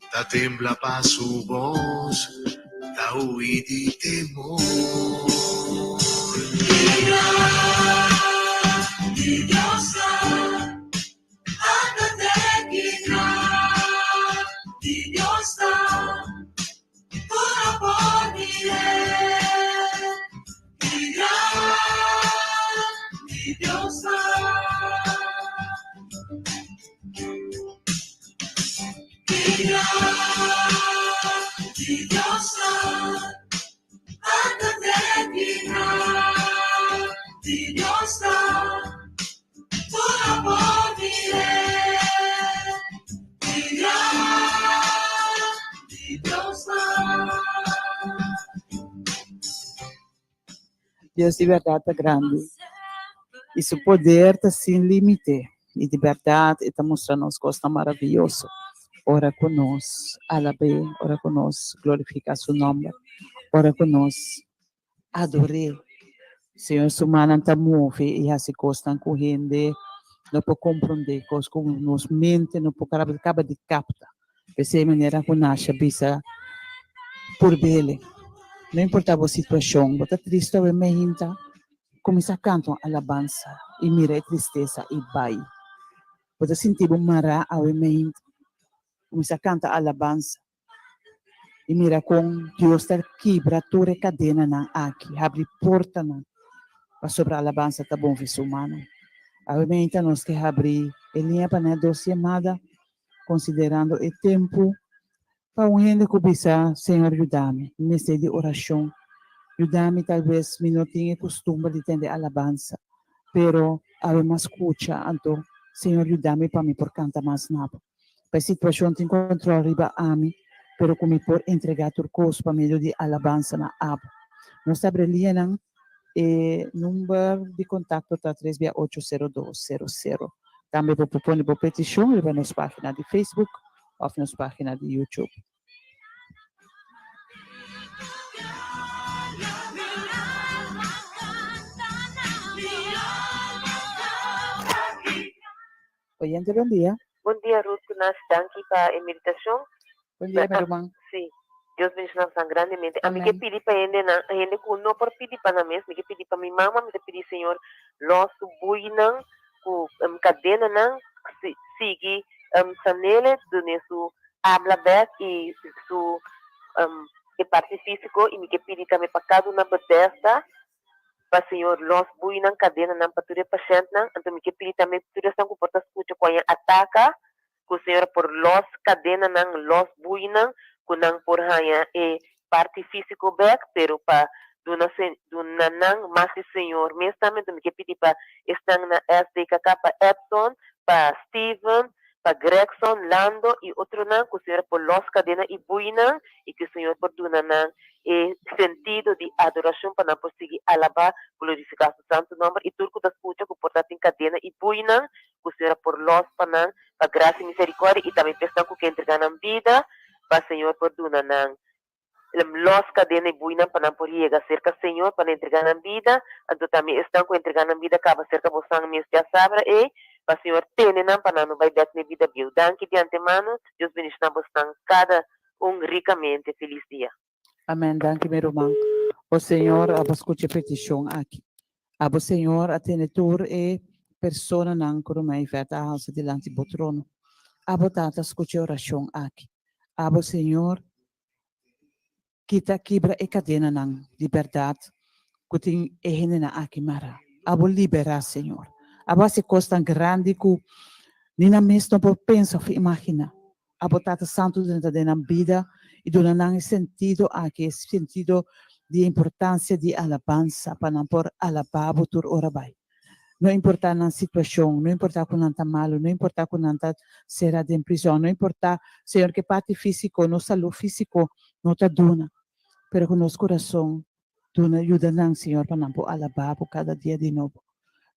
Speaker 4: ta tembla pa su bos, ta hui di temor.
Speaker 3: Dios di berdad ta grandi y su poder ta sin limite y di berdad e ta mustra nos cosnan maraviyoso ora cu nos alab'e, ora cu nos glorifica su nomber, ora cu nos ador'é. Señor su mannan ta move i hasi kosnan ku hende no por komprondé, kos ku nos mente no por kaba di kapta. P'esei manera ku Nasha bisa purb'ele, no importá bo situashon, bo ta tristu awe meinta, kuminsá kanta un alabansa i mira e tristesa i bai. Bo ta sinti bo mará awe meinta, kuminsá kanta alabansa. I mira kon Dios ta kibra tur e kadenanan aki, habri portanan, pasobra alabansa ta bon vis humano. Awe meinta nos ke habri e liña pa na dos yamada, konsiderando e tempu pa un hende ku bisa, Señor yuda mi, mi mester di orashon, yuda mi, talbes mi no tin e kustumber di tende alabansa, pero awe mi a skucha, anto Señor yuda mi pa mi por kanta mas na bo. Pa e situashon tin kontrol riba ami, pero ku mi por entregá tur kos pa medio di alabansa na abo. Nos ta abri lianan, e number di kontakto ta tres bia ocho sero dos sero sero. Tambe bo por pone bo petishon riba nos página di Facebook òf nos página di YouTube. Oyente, bon dia.
Speaker 5: Bon dia Ruth. Nash, danki pa e meditashon.
Speaker 3: Bon dia, mi ruman.
Speaker 5: Sí. Dios bendiciona boso grandemente. Ami ke
Speaker 3: Amen.
Speaker 5: pidi pa hendenan, hende ku no por pidi pa nan mes, mi ke pidi pa mi mama, mi ta pidi Señor los su buinan ku kadenanan, si, sigui sanele, dune su abla bek i su e parti físiko, i mi ke pidi tambe pa kada un na Bethesda, pa Señor los buinan, kadenanan pa tur e pashèntnan. Anto mi ke pidi tambe tur esnan ku por ta skucha ku aña ataka, ku Señor por los kadenanan, los buinan, ku nan por haña e parti físiko bèk, pero pa duna duna nan mas di Señor mes tambe. Anto mi ke pidi pa esnan na SDKK, pa Edson, pa Steven, pa Gregson, Lando i otronan, ku Señor por los kadena i buinan i ku Señor por duna nan e sentido di adorashon pa nan por sigui alabá, glorifiká su santu nòmber, i tur ku ta skucha ku por ta tin kadena i buinan, ku Señor a por lòs pa nan pa grasia i miserikòrdia, i tambe pa esnan ku ke entregá nan bida pa Señor por duna nan lòs kadena i buinan pa nan por yega serka Señor pa nan entregá nan bida. Anto tambe esnan ku entregá nan bida kaba serka bosan mes djasabra ei, pa Señor tene nan pa nan no bai bèk na e bida bieu. Danki di antemano. Dios bendishoná bosnan kada un rikamente. Felis dia.
Speaker 3: Amen danki mi ruman. O Señor abo scucha e peticion aki. Abo Señor a tene tur e personanan cu ruman Yvette a halsa dilanti bo trono. Abo Tata scucha e oracion aki. Abo Señor kita kibra e cadenanan di berdad cu tin e hendenan aki mara. Abo libera Señor. Abo haci cosnan grandi cu ni nan mes no por pensa of imagina. Abo Tata Santu drenta den nan bida i duna nan e sentido aki, e sentido di e importansia di alabansa, pa nan por alabá Bo tur ora bai. No importá nan situashon, no importá ku nan ta malu, no importá ku nan ta será den prizòn, no importá, Señor, ke parti físiko, nos salú físiko no ta duna, pero ku nos kurason Duna yuda nan, Señor, pa nan por alabá Bo kada dia di nobo.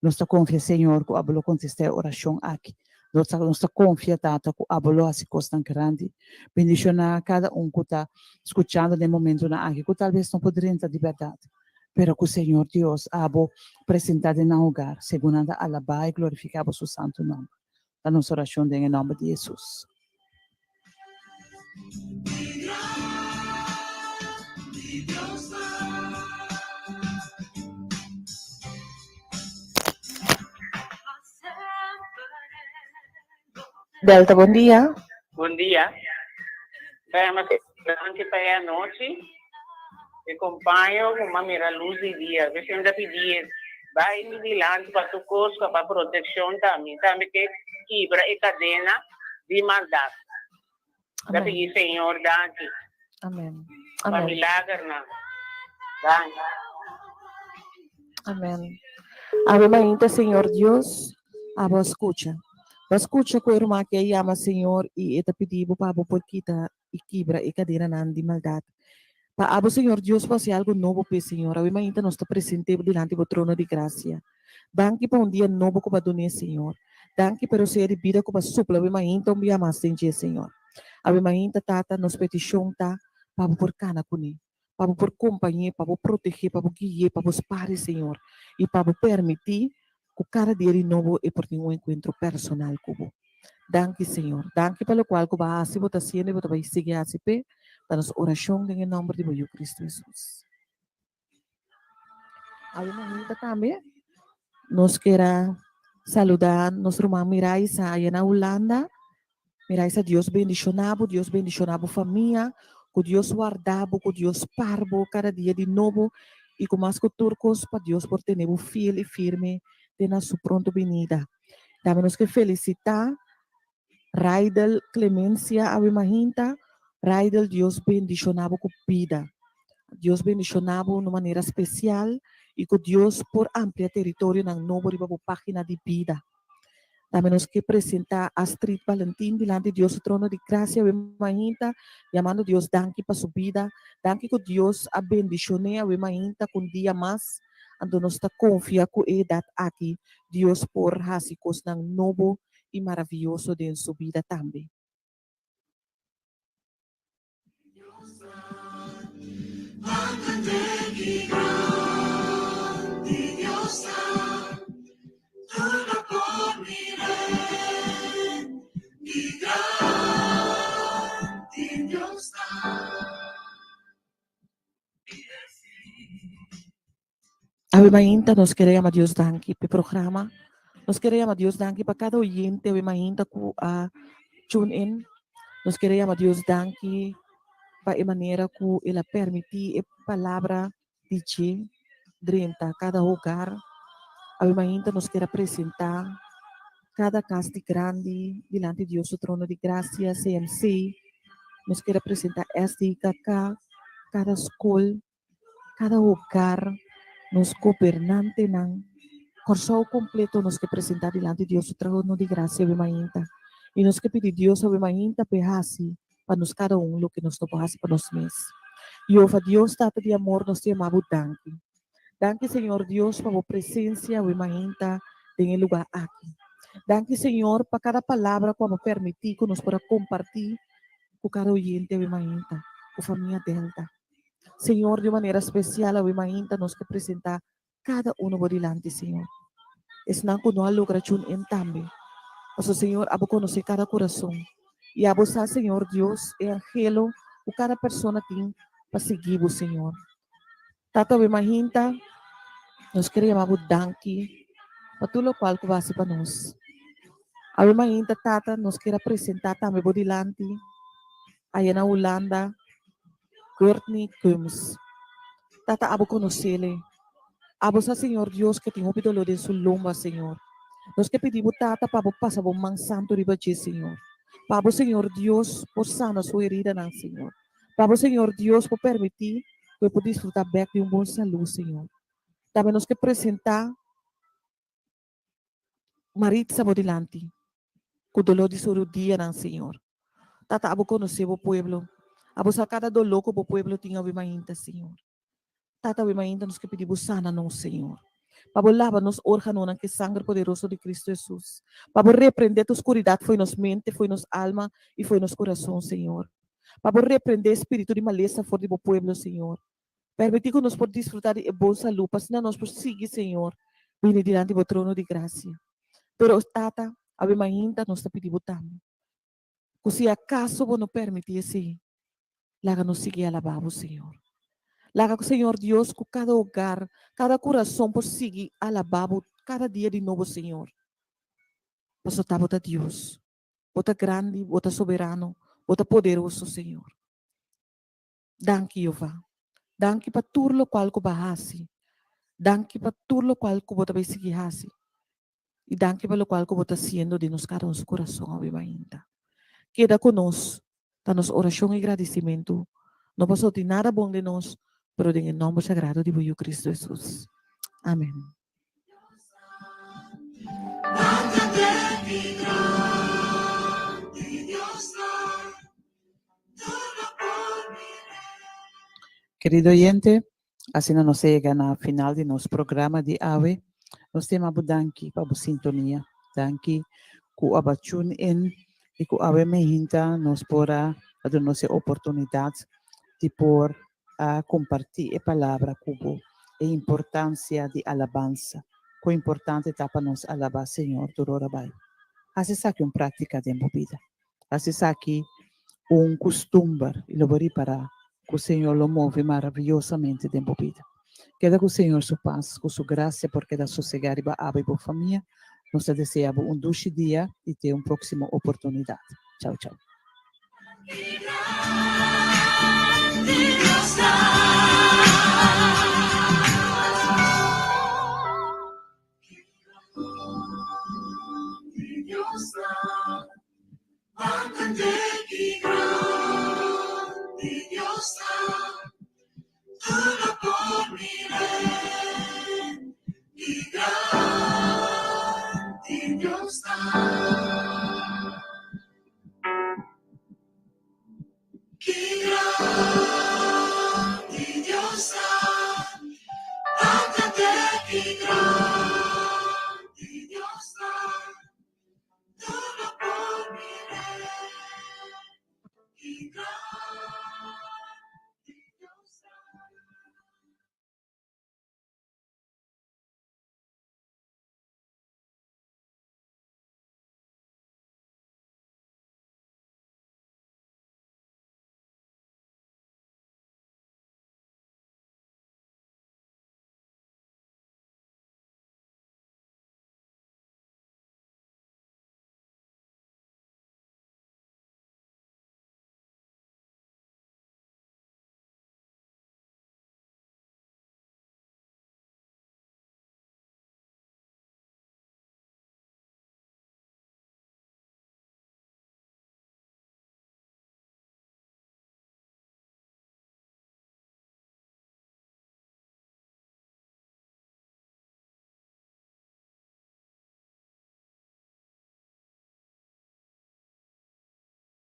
Speaker 3: Nos ta konfia, Señor, ku Abo lo kontestá e orashon aki. Nos ta nos ta konfia, Tata, ku Abo lo hasi kosnan grandi. Bendishoná kada un ku ta skuchando den e momentunan aki, ku talbes no por drenta di bèrdat, pero ku Señor Dios, Abo presentá den nan hogar, segun nan ta alabá i glorifiká Bo su santu nòmber. Ta nos orashon den e nòmber di Hesus.
Speaker 2: Delta, bon dia.
Speaker 6: Bon dia. Danki pa e anochi. E kompaño ku m'a mira lus di dia. Bes mi ta pidi e bai mi dilanti pa tur kos ku pa protekshon ta mi. Tambe ke kibra e kadena di maldat. Ta pidi Señor danki.
Speaker 2: Amen.
Speaker 6: Pa milagernan. Danki.
Speaker 2: Amen. Awe mainta Señor Dios abo a skucha. Bo a skucha ku e ruman aki a yama Señor i e ta pidi bo pa bo por kita i kibra e kadenanan di maldat. Pa abo, Señor Dios, por hasi algu nobo p'e, Señor. Awe mainta nos ta present'é bo dilanti bo trono di grasia. Danki pa un dia nobo ku bo a dun'é, Señor. Danki pa e rosea di bida ku bo a supla awe mainta un bia mas den dje, Señor. Awe mainta, Tata, nos petishon ta pa bo por kana kuné, pa bo por kompañ'é, pa bo proteg'é, pa bo gui'é, pa bo spar'é, Señor, i pa bo permití ku kada dia di nobo e por tin un enkuentro personal ku bo. Danki Señor. Danki pa lokual ku bo a hasi, bo ta hasiendo i bo ta bai sigui hasi p'e. Ta nos orashon den e nòmber di bo Yu Kristu Hesus. Awe mainta tambe nos kier a saluda nos ruman Miraisa aya na Hulanda. Miraisa Dios bendiciona bo, Dios bendiciona bo famia, cu Dios warda bo, cu Dios par bo cada dia di nobo y cu mas cu tur cos pa Dios por tene bo fiel y firme te na su pronto binida. Tambe nos ke felicita Raidel Clemencia awe mahinta. Raidel Dios bendiciona bo cu bida. Dios bendiciona bo un manera special y cu Dios por amplia territorionan nobo riba bo pagina di bida. Tambe nos ke presentá Astrid Valentin dilanti Dios su trono di grasia awe mainta, yamando Dios danki pa su bida. Danki ku Dios a bendishon'é awe mainta ku un dia mas. Anto nos ta konfia ku e edat aki Dios por hasi kosnan nobo i maravioso den su bida tambe. Awe mainta nos kere yama Dios danki p'e programa. Nos kere yama Dios danki pa kada oyente awe mainta ku a tune in. Nos kere yama Dios danki pa e manera ku el a permití e palabra di dje drenta kada hogar. Awe mainta nos kere a presentá kada kas di grandi dilanti Dios su trono di grasia, CMC. Nos kere a presentá SDKK, kada skol. Kada hogar, nos gobernantenan, Kòrsou kompleto nos ke presentá dilanti Dios su trono di grasia awe mainta. I nos ke pidi Dios awe mainta p'e hasi pa nos kada un loke nos no por hasi pa nos mes. Jehová Dios, Tata di amor, nos ta yama bo danki. Danki Señor Dios pa bo presensia awe mainta den e lugá aki. Danki Señor pa kada palabra ku abo permití ku nos por a kompartí ku kada oyente awe mainta, ku famia Delta. Señor, di un manera spesial awe mainta nos ke presentá kada uno bo dilanti, Señor. Esnan ku no a logra tune in tambe. Pasobra, Señor, abo konosé kada kurason. I abo sa, Señor Dios, e anhelo ku kada persona tin pa sigui bo, Señor. Tata, awe mainta nos kere yama bo danki pa tur lokual ku bo hasi pa nos. Awe mainta, Tata, nos kere a presentá tambe bo dilanti aya na Hulanda. Courtney Coombs. Tata abo konosele. Abo sa Señor Dios ke tin hopi doló den su lomba Señor. Nos ke pidi bo Tata pa bo pasa bo man santu riba dje Señor. Pa abo Señor Dios por sana su heridanan Señor. Pa abo Señor Dios por permiti ku e por disfruta bek di un bon salú Señor. Tambe nos ke presenta. Maritza bo dilanti ku doló di su rudianan, Señor. Tata, abo konosé bo pueblo. Abo sa kada doló ku bo pueblo tin awe mainta, Señor. Tata, awe mainta nos ke pidi bo sana nos, Señor. Pa bo laba nos órganonan ku e sanger poderoso di Cristo Hesus. Pa bo reprendé tur skuridat fo'i nos mente, fo'i nos alma i fo'i nos kurason, Señor. Pa bo reprendé spiritu di malesa for di bo pueblo, Señor. Permití ku nos por disfrutá di e bon salú, pa asina nos por sigui, Señor, bini dilanti bo trono di grasia. Pero, Tata, awe mainta nos ta pidi bo tambe, ku si akaso bo no permití esei, laga nos sigui alabá bo, Señor. Laga ku Señor Dios, ku kada hogar, kada kurason por sigui alabá bo kada dia di nobo, Señor. Pasobra ta bo ta Dios. Bo ta grandi, bo ta soberano, bo ta poderoso, Señor. Danki Jehová. Danki pa tur lokual ku bo a hasi. Danki pa tur lokual ku bo ta bai sigui hasi. I danki pa lokual ku bo ta hasiendo den nos kada un su kurason awe mainta. Keda ku nos, ta nos orashon i gradisimentu. No pasobra tin nada bon den nos, pero den e nòmber sagrado di bo Yu Kristu Hesus. Amen.
Speaker 3: Kerido oyente, asina nos a yega na final di nos programa di awe. Nos ta yama bo danki pa bo sintonia. Danki ku a ba tune in i ku awe mehinta nos por a duna nos e oportunidat di por a kompartí e palabra ku bo, e importansia di alabansa. Kon importante ta pa nos alabá Señor tur ora bai. Hasi esaki un práktika den bo bida. Hasi esaki un kustumber i lo bo ripará ku Señor lo move maraviyosamente den bo bida. Keda ku Señor su pas, ku su grasia por keda sosegá riba abo i bo famia. Nos ta deseá bo un dushi dia i te un próksimo oportunidat. Chau chau.